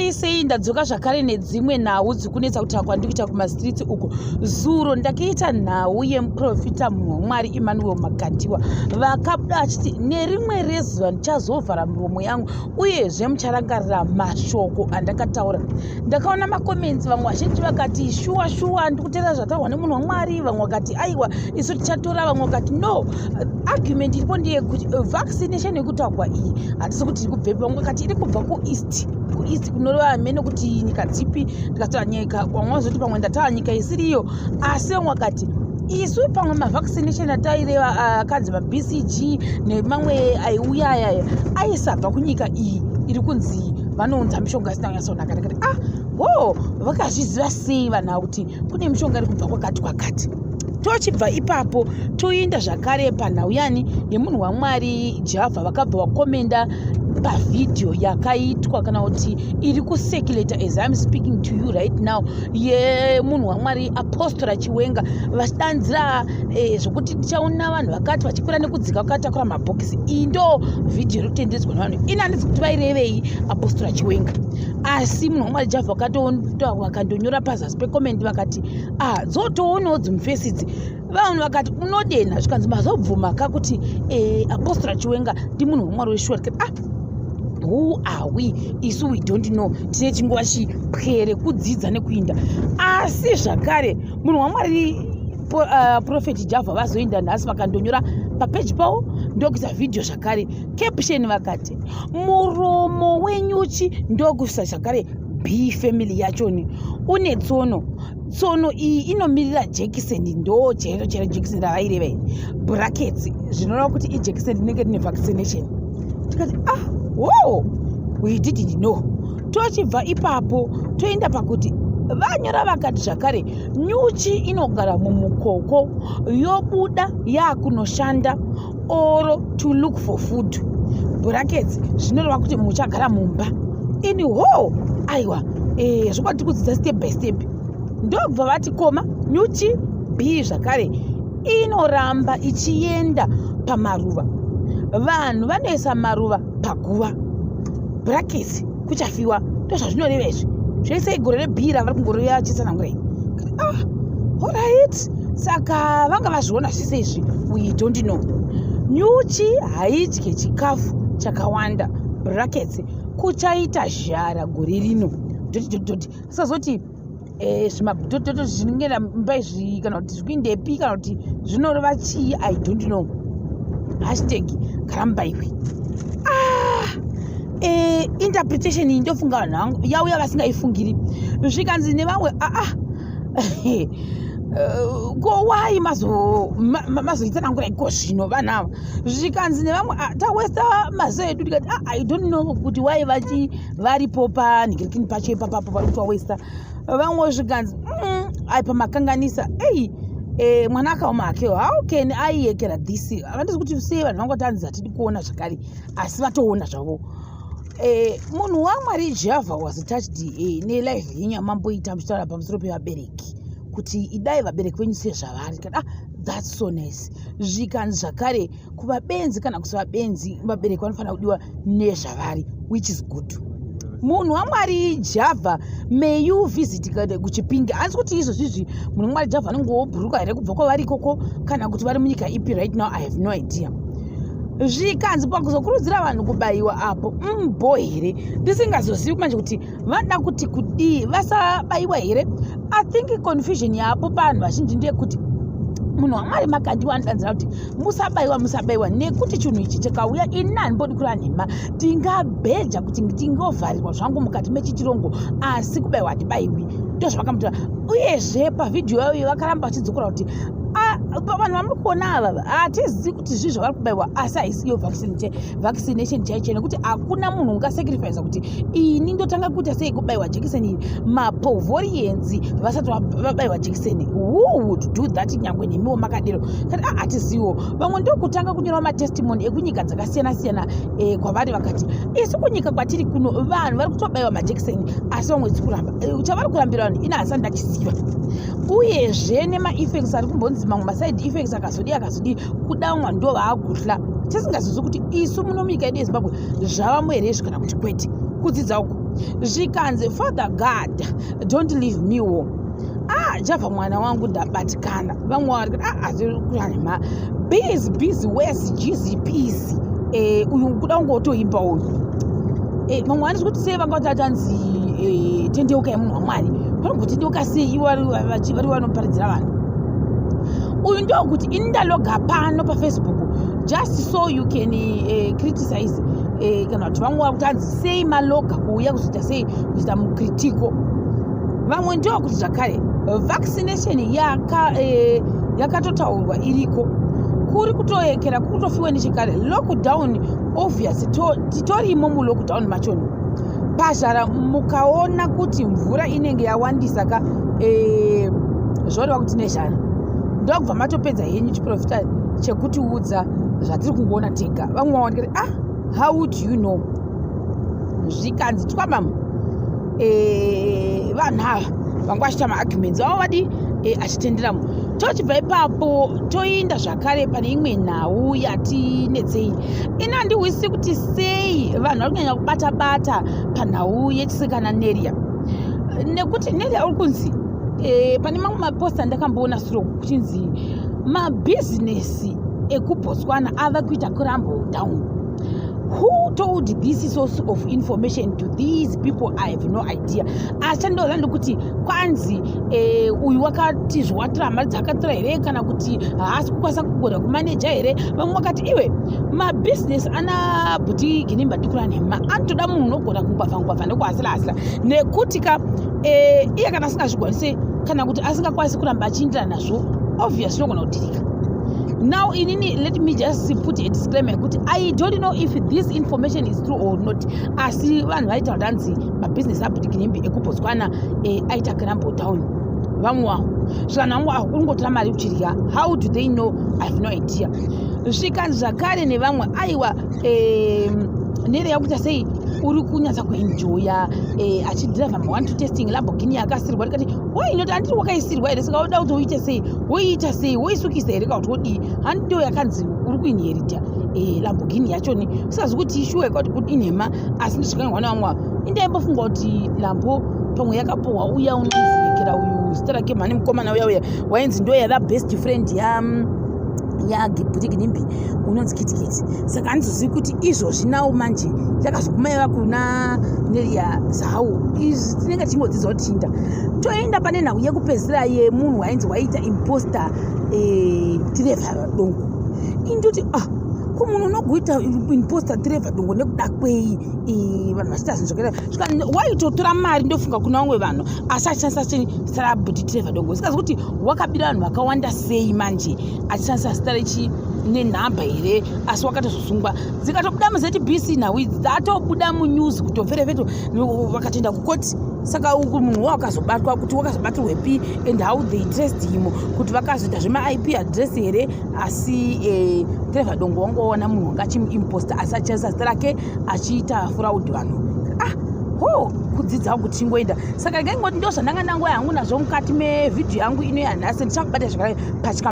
Sei sei, ndadzoka zvakare nedzimwe nhau dzikunetsa kutaura kwandiri kuita kumastreets uko. Zuro ndakaita nhau yemuprofita munhu waMwari Emmanuel Makandiwa vakabuda vachiti nerimwe rezuva ndichazovhara miromo yangu uyezve mucharangarira mashoko andakataura. Ndakaona macomments, vamwe vazhinji vakati shuwa shuwa ndikuteerera zvataurwa nemunhu waMwari, vamwe vakati aiwa isu tichatora, vamwe vakati no. Argument iripo ndeyekuti vaccination yekutaurwa iyi hatisi kuti iri kubvepi, vamwe vakati iri kubva kueast, kueast kunoreva hamene kuti nyika dzipi. Ndikataura nyika, vamwe vazoti pamwe ndataura nyika isiriyo, asi vamwe vakati isu pamwe mavaccination ataireva akanzi maBCG nemamwe aiuya ayaya aisabva kunyika iyi iri kunzi vanounza mishonga isina kunyatsonaka. Ndikati ah, wo vakazviziva sei vanhu ava kuti kune mishonga iri kubva kwakati kwakati? Tochibva ipapo toenda zvakare panhau yani yemunhu waMwari Java vakabva vakomenda pavhidhiyo yakaitwa kana kuti iri kucirculata as I'm speaking to you right now yemunhu waMwari Apostora Chiwenga vachidanzira zvokuti tichaona vanhu vakati vachikwira nekudzika vakatakura mabhokisi. Iyi ndo vhidhiyo iri kutendedzwa nevanhu. Ini handisi kuti vairevei Apostora Chiwenga, asi munhu waMwari Java vakandonyora pazasi pecomment vakati ah, dzotoonawo dzimufesi idzi. Vanhu vakati unodena, zvikanzi mazobvuma ka kuti Apostora Chiwenga ndi munhu waMwari weshuwa. Tikati ah, who are we isu? We don't know, tine chinguva chipwere kudzidza nekuinda. Asi zvakare munhu waMwari Prophet Java vazoinda nhasi vakandonyora papeji pavo ndokuisa vhidhiyo zvakare, caption vakati muromo wenyuchi, ndokuisa zvakare bee family yachoni une tsono. Tsono iyi inomirira jekiseni, ndo chero chero jekiseni ravaireva iri, brackets zvinoreva kuti ijekiseni rinenge rine vaccination. Tikati ah, wo we didn't know. Tochibva ipapo toenda pakuti vanyora vakati zvakare nyuchi inogara mumukoko yobuda yakunoshanda or to look for food, brackets zvinoreva kuti muchagara mumba. Ini ho aiwa, zvokwadi tiri kudzidza step by step. Ndobva vati comma nyuchi bee zvakare inoramba ichienda pamaruva, vanhu vanoisa maruva paguva, brackets kuchafiwa. Ndozvazvinoreva izvi zvese, igore rebhii ravari kungoreva vachitsanangura iyi. Ah, alright, saka vanga vazviona zvese izvi, we don't know. Nyuchi haidye chikafu chakawanda, brackets kuchaita zhara gore rino dot dot dot. Sazoti zvimadotdot zvinenge mba izvi kana kuti zvikuindepi kana kuti zvinoreva chii, I don't know. Hashtag karambaiwe. Ah, interpretation iyi ndofunga vanhu vangu yauya vasingaifungiri. Zvikanzi nevamwe aa ko wai mazoitsanangura iko zvino vanhu ava? Zvikanzi nevamwe tawesta maziso edu. Tikati ah, I don't know kuti wai vachi varipo panhingirikini pacho ipapapo vari kuti wawesta vamwe. Zvikanzi ai pamakanganisa ei mwana akaoma hake, how can aiyekera this? Havandisi kuti sei vanhu vangoti hanzi hatidi kuona zvakare, asi vatoona zvavo. Munhu waMwari Java was touched nelive yenyu yamamboita muchitaura pamusoro pevabereki kuti idai vabereki venyu sezvavari. Kana ah, that's so nice. Zvikanzi zvakare kuvabenzi kana kusava benzi, vabereki vanofanira kudiwa nezvavari, which is good. Munhu waMwari Java, may you visit kuChipinge. Asi kuti izvozvizvi munhu waMwari Java anenge wobhuruka here kubva kwavari ikoko kana kuti vari munyika ipi right now, I have no idea. Zvikanzi pakuzokurudzira vanhu kubayiwa apo mbo here, ndisingazozivi manje kuti vanoda kuti kudii, vasabayiwa here? I think confusion yapo pavanhu vazhinji ndeyekuti munhu waMwari Makandiwa anodanzira kuti musabayiwa, musabayiwa nekuti chinhu ichi chakauya. Ini handimbodi kureva nhema, tingabheja kuti tingovharirwa zvangu mukati mechitirongo, asi kubayiwa handibayiwi. Ndozvavakamutora. Uyezve pavhidhiyo yayo vakaramba vachidzokora kuti vanhu vamuri kuona ava hatizivi kuti zvii zvavari kubayiwa, asi haisi iyo vaccination chaicho, nekuti hakuna munhu ungasacrifica kuti ini ndotanga kuita sei kubayiwa jekiseni iri mapovorians vasati vabayiwa jekiseni. Who would do that? Nyangwe nemiwo makadero kati ah, hatiziviwo. Vamwe ndokutanga kunyora matestimony ekunyika dzakasiyana siyana kwavari, vakati isu kunyika kwatiri kuno vanhu vari kutobayiwa majekiseni, asi vamwe tiri kuramba. Chavari kurambira vanhu ini hasani ndachiziva. Uyezve nemaeffects ari kumbonzi mamwe maside effects akazodii akazodii, kuda vamwe ndo vaaguhla, tisingazivi kuti isu muno munyika yedu yeZimbabwe zvavamo here izvi kana kuti kwete. Kudzidza uku zvikanzi, "Father God, don't leave me wo." Ah, Java mwana wangu, ndabatikana. Vamwe vari kuti, ah, azikuranema busy busy wes gz peace. Uyu kuda kungotoimba uyu. Vamwe vanoti kuti sei vanga kuti atanzi tendeukai munhu waMwari, vanombotendeuka sei ivo vari vanoparidzira vanhu? Uyu ndokuti ini ndaloga pano paFacebook just so you can criticize, kana kuti vamwe vari kuti anzi sei maloga kuuya kuzoita sei, kuzoita mukritiko. Vamwe ndokuti zvakare vaccination yakatotaurwa iriko, kuri kutoekera, kuri kutofiwa nechekare. Lockdown obvious, titorimo mulockdown machoni pazhara. Mukaona kuti mvura inenge yawandisa ka, zvoreva kuti nezhara. Ndokubva matopedza henyu chiprofita chekutiudza zvatiri kungoona tega. Vamwe vaonekati, ah, how do you know? Zvikanzi twamamu vanhu ava vanga vachiita maarguments vavo vadi achitenderamo. Tochibva ipapo toinda zvakare pane imwe nhau yatinetsei. Ini handihwisisi kuti sei vanhu vari kunyanya kubata bata panhau yechisikana Neria, nekuti Neria uri kunzi pane mamwe maposta andakamboona suro kuchinzi mabhizinesi ekuBotswana ava kuita crumble down. Who told this source of information to these people? I have no idea, asi chandoziva ndekuti kwanzi uyu wakati zvawatora mari dzakatora here, kana kuti haasi kukwanisa kugona kumaneja here. Vamwe vakati, iwe, mabhizinesi ana bhuti Ginimbi Dikuranhema anotoda munhu unogona kungwavha ngwavha nekuhasila hasila, nekuti ka iye kana asingazvigwanise kana kuti asingakwanisi kuramba achiindira nazvo, obvious zvinogona kudhirika. Now inini, let me just put a disclaimer yekuti I don't know if this information is true or not, asi vanhu vaita kuti hanzi mabhizinesi abhuti Ginimbi ekuBotswana aita crumble down. Vamwe wavo zvikanhu vamwe avo uri mari uchirya. How do they know? I have no idea. Zvikanzi zvakare nevamwe, aiwa, nere yakuita sei, uri kunyatsa kuenjoya achidhiraivha ma1 to testing Lamborghini yakasirwa. Rikati, why not? Handiri wakaisirwa here? Saka uda kuti uite sei? Woiita sei? Woisukisa here ka kuti wodii? Handiyo yakanzi uri kuinherita Lamborghini yachoni. Usazi kuti ishuwa kuti inhema, asi ndizvakanyorwa nevamwe avo. Indaimbofunga kuti Lambo pamwe yakapuhwa uya unonziyekera uyu, zita rake mhani, mukomana uya uya wainzi ndo yava best friend yaBhuti Ginimbi, unonzi Kitikiti. Saka handizozivi kuti izvozvi nawo manje yakazoguma yava kuna Neria Zau. Izvi tinenge tichingodzidza kuti chinda. Toenda pane nhau yekupedzisira yemunhu wainzi waiita imposter, Trevor Dongo. Indoti, ah, ko munhu unogoita imposter Trevor Dongo nekuda kwei? Vanhu vachiita zvinhu zvakaita, waitotora mari ndofunga kuna vamwe vanhu, asi achishandisa chini? Zita rabhuti Trevor Dongo. Sikazi kuti wakabira vanhu vakawanda sei manje achishandisa zita rechi nenhamba here? Asi wakatozosungwa, dzikatobuda muZBC nhau idzi, dzatobuda munews kutoferefeto, vakatoenda kukoti. Saka uku munhu wakazobatwa kuti wakazobatirwepi and how they traced him, kuti vakazoita zvemaIP address here? Asi Trevor Dongo wangoona munhu wanga achimuimposta, asi achishandisa zita rake achiita fraud vanhu. Ah, ho, kudzidza kuti chingoenda. Saka regai ngoti ndo zvandanga ndanguva yangu nazvo mukati mevhidhiyo yangu ino yanhasi. Ndichakubata zvakare pachika.